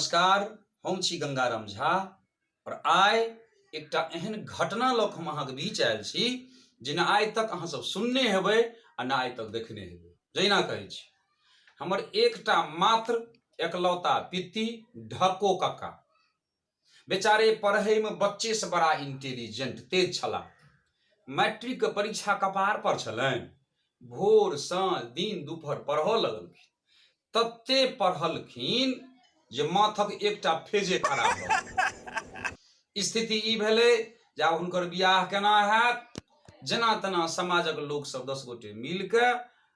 नमस्कार, हम छी गंगाराम झा और आइ एकटा एहन घटना लऽ कऽ हम अहाँके बीच आयल छी जे ने आइ तक अहाँ सब सुनने हेबै आ ने आइ तक देखने हेबै। जहिना कहै छी, हमर एकटा मात्र एकलौता पित्ती ढको कक्का बेचारे पढ़ै में बच्चे से बड़ा इंटेलिजेंट तेज छला। मैट्रिक के परीक्षा कपार पर छलनि, भोर साँझ दिन दुपहर पढ़ऽ लगलखिन। तते पढ़लखिन जे माथक एकटा फेजे खराब भऽ गेल। स्थिति ई भेलै जे आब हुनकर बियाह केना हैत। जेना तेना समाजक लोक सब 10 गोटे मिल के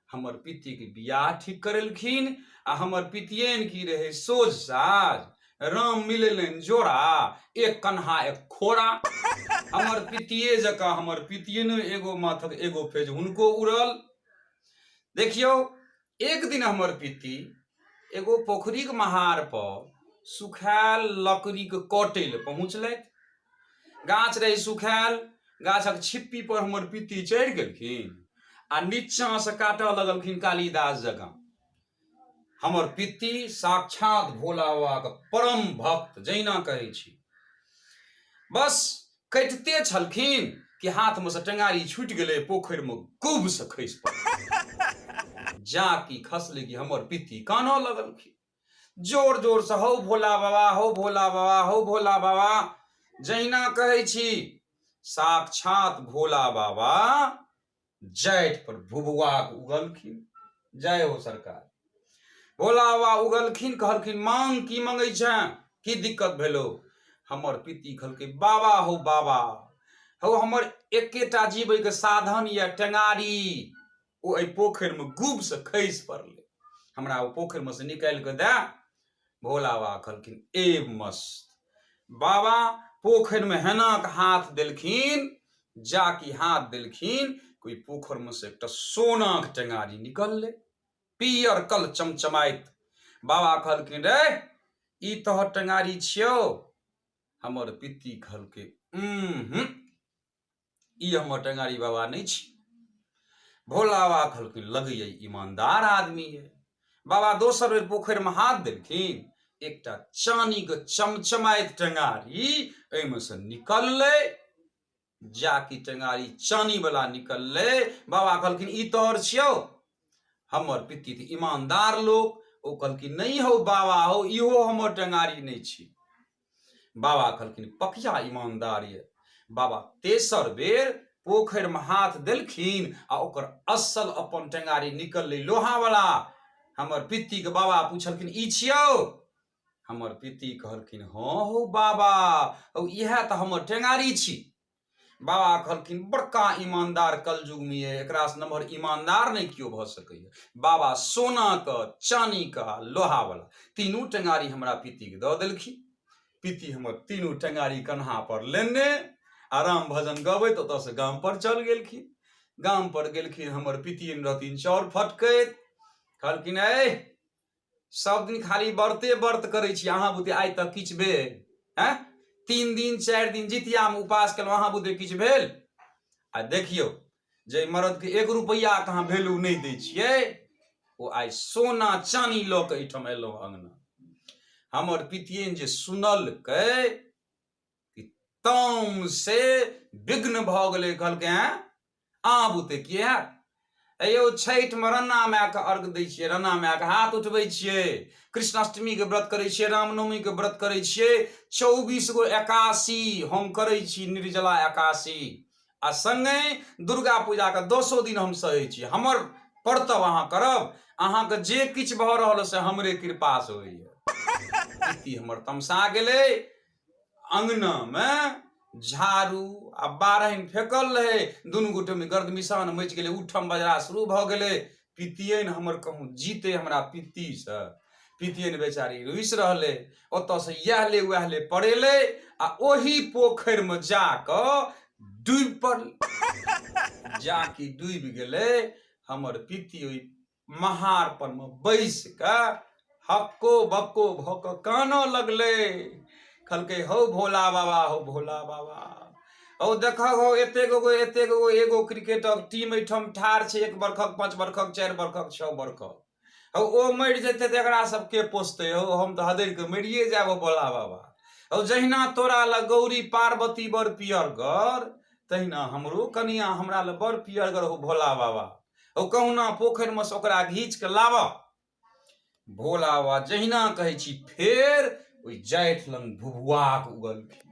हमर पित्तीके बियाह ठीक करेलखिन। आ हमर पितियन की रहै, सोझ साझ, राम मिलेलनि जोड़ा, एक कन्हा एक खोड़ा। हमर पितिये जकाँ हमर पितियनो एगो माथक एगो फेज हुनको उड़ल। देखियौ, एक दिन हमर पित्ती एगो पोखरिक महार पर सुखायल लकड़ीके कटै लए पहुँचलथि। गाछ रहै सुखायल, गाछक छिप्पी पर हमर पित्ती चढ़ि गेलखिन आ नीचाँ से काटऽ लगलखिन कालिदास जकाँ। हमर पित्ती साक्षात भोला बाबाके परम भक्त, जहिना कहै छी। बस कटिते छलखिन कि हाथ में से टेंगारी छूटि गेलै, पोखरि में गुब से खसि पड़ल। जा कि खसलै कि हमर पित्ती कानऽ लगलखिन जोर जोर से, हौ भोला बाबा, हौ भोला बाबा, हौ भोला बाबा। जहिना कहै छी, साक्षात भोला बाबा जाइत पर भुभुआ के उगलखिन। जय हो सरकार। भोला बाबा उगलखिन, कहलखिन मांग की मंगै छें, की दिक्कत भेलो? हमर पित्ती कहलकै बाबा हो बाबा हो, हमर एकेटा जीबै के साधन यऽ टेंगारी, ओ एहि पोखरि में गुब से खसि पड़लै, हमरा ओ पोखरि में से निकालि कऽ दए। भोला बाबा कहलखिन ए मस्त। बाबा पोखरि में हेना के हाथ देलखिन, जा कि हाथ देलखिन कोई पोखरि में से एकटा सोना के टेंगारी निकललै, पियर कल चमचमाइत। बाबा कहलखिन रे ई तोहर टेंगारी छियौ? हमर पित्ती कहलकै ई हमर टेंगारी बाबा नहि छी। भोला बाबा कहलखिन लगैया ईमानदार आदमी है। बाबा दोसर बेर पोखरि में हाथ देलखिन, एकटा चानी के चमचमाइत टेंगारी एहिमे से निकललै। जाकि टेंगारी चानी वाला निकललै। बाबा कहलखिन ई तोहर छियौ? हमर पित्ती तऽ ईमानदार लोक, ओ कहलखिन नहि हौ बाबा हौ, इहो हमर टेंगारी नहि छी। बाबा कहलखिन पकिया ईमानदार ये। बाबा तेसर बेर पोखरि में हाथ देलखिन आ ओकर असल अपन टेंगारी निकललै लोहा वाला। हमर पित्ती के बाबा पूछलखिन ई छियौ? हमर पित्ती कहलखिन हँ हौ बाबा हौ, इएह तऽ हमर टेंगारी छी। बाबा कहलखिन बड़का ईमानदार कलयुग में ये, एकरा से नम्हर ईमानदार नहि केओ भऽ सकैए। बाबा सोना के चानी के लोहा वाला तीनू टेंगारी हमरा पित्ती के दऽ देलखिन। पित्ती हमर तीनू टेंगारी कन्हा पर लेने आराम भजन गबैत ओतऽ से गाम पर चल गेलखिन। गाम पर गेलखिन, हमर पित्ती रहथिन चाउर फटकैत। कहलखिन ए सब दिन खाली व्रते व्रत करै छी, अहाँ बुते आइ तक किछु भेल? हैं, 3 दिन 4 दिन जितियामे उपास केलहुँ, अहाँ बुते किछु भेल? आ देखियौ जे मरदके 1 रुपैआ कहाँ वैल्यू नहि दै छियै, ओ आइ सोना चानी लऽ कऽ एहिठाम एलहुँ अङ्गना। हमर पितियन जे सुनलकै कि ताम से विघ्न भऽ गेलै। कहलकै हैं अहाँ बुते की हैत? यौ छठिमे रन्ना मायके अर्घ दै छियै, रन्ना मायके हाथ उठबै छियै, कृष्णाष्टमीके व्रत करै छियै, रामनवमीके व्रत करै छियै, 24 गो एकासी हम करै छी, निर्जला एकासी, आ सङ्गे दुर्गा पूजाके 10 दिन हम सहै छी। हमर कर्तव्य अहाँ करब, अहाँके जे किछु भऽ रहल से हमरे कृपासँ होइए। हमर तमसा गेलै। अंगना में झाड़ू आ बारहनि फेकल रहे, दुनू गोटे में गर्द मिसान मचि गेलै, उठम बजरा शुरू भऽ गेलै। पितियन हमर कहूँ जीते हमरा पित्ती से, पितियन बेचारी रुसि रहलै। ओतऽ से इएह ले वएह ले पड़ेलै आ ओही पोखरि में जाकऽ डूबि पड़लै। जाकि डूबि गेलै हमर पित्ती ओहि महार पर में बैस कऽ हक्को बक्को भऽ कऽ कानऽ लगलै। कहलकै हौ भोला बाबा, हौ भोला बाबा, हौ देखह हौ, एतेक गो एतेक गो एगो क्रिकेटक टीम एहिठाम ठाढ़ छै, 1 बरखक 5 बरखक 4 बरखक 6 बरखक, हौ ओ मरि जेतै तऽ एकरा सबके पोसतै हौ हम तऽ हदरि कऽ मरिए जायब हौ भोला बाबा हौ जहिना तोरा लग गौरी पार्वती बड़ पियरगर तहिना हमरो कनिया हमरा लग बड़ पियरगर हौ भोला बाबा हौ कहुना पोखरिमे से ओकरा घीच कऽ लाबऽ भोला बाबा जहिना कहै छी फेर ओहि जाठि लग भुभुआक उगलखिन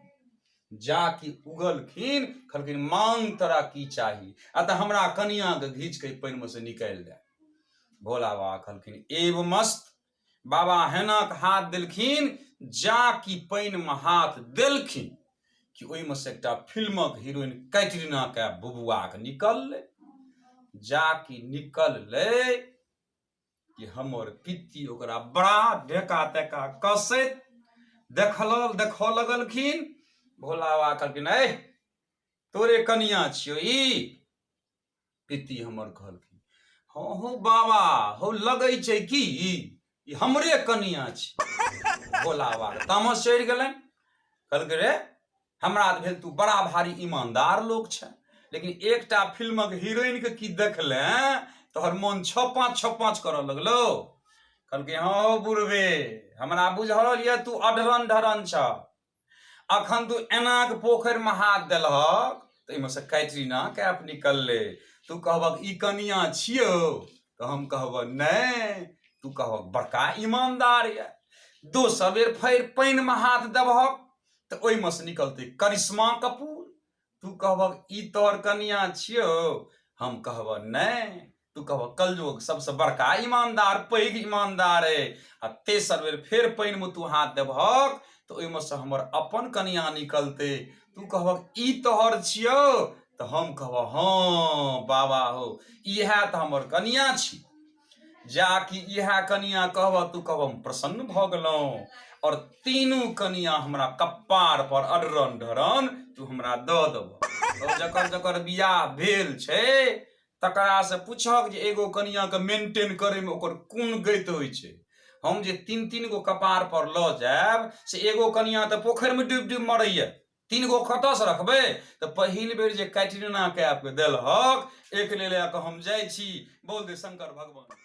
जा कि उगलखिन कहलखिन मांग तोरा की चाही आ तऽ हमरा कनियाके घीच के पानिमे से निकालि दे भोला बाबा कहलखिन एव मस्त बाबा हेनाक हाथ देलखिन जा कि पानिमे हाथ देलखिन कि ओहिमे से एकटा फिल्मक हीरोइन कैटरीना के बुबुआके निकललै जा कि निकललै कि हमर पित्ती ओकरा बड़ा ढेका तेका कसैत देखल देखऽ लगलखिन भोला बाबा कहलखिन ए तोरे कनिया छियौ ई पित्ती हमर कहलखिन हँ हौ बाबा हौ लगै छै की ई हमरे कनिया छी भोला बाबा के तामस चढ़ि गेलनि कहलकै रे हमरा तऽ भेल तू बड़ा भारी ईमानदार लोक छै लेकिन एकटा फिल्मक हीरोइन के की देखले तोहर मन 6-5 6-5 करऽ लगलो कहलकै हँ हौ बुढ़बे हमरा बुझल यऽ तू अढरन ढरन छ अखन तू एनाक पोखरिमे हाथ देलहक तऽ एहिमे से कैटरीना कैफ निकललै तू कहबक ई कनिया छियौ तऽ हम कहबह नहि तू कहबक बड़का ईमानदार यऽ दोसर बेर फेर पानिमे हाथ देबहक तऽ ओहिमे से निकलतै करिश्मा कपूर तू कहबक ई तोहर कनिया छियौ हम कहबह नहि तू कहबह कलयुग सबसे बड़का ईमानदार पैघ ईमानदार अइ आ तेसर बेर फेर पानिमे तू हाथ देबहक तऽ ओहिमे से हमर अपन कनिया निकलतै तू कहबक ई तोहर छियौ तऽ हम कहबह हँ बाबा हो इएह तऽ हमर कनिया छी जा कि इएह कनिया कहबह तू कहबह हम प्रसन्न भऽ गेलहुँ और तीनू कनिया हमरा कप्पार पर अडरन ढरन तू हमरा दऽ देबह और जकर जकर बियाह भेल छै तकरा से पूछक जे एगो कनिया के मेंटेन करे में ओकर कोन गति होइ छै हम जे तीन तीन गो कपार पर लऽ जायब से एगो कनिया तऽ पोखरि में डूबि डूबि मरैया तीन गो कतऽसँ रखबै तऽ पहिल बेर जे कैटरीना कैफ के देलहक एक ले लए कऽ हम जाइ छी बोल दे शंकर भगवान।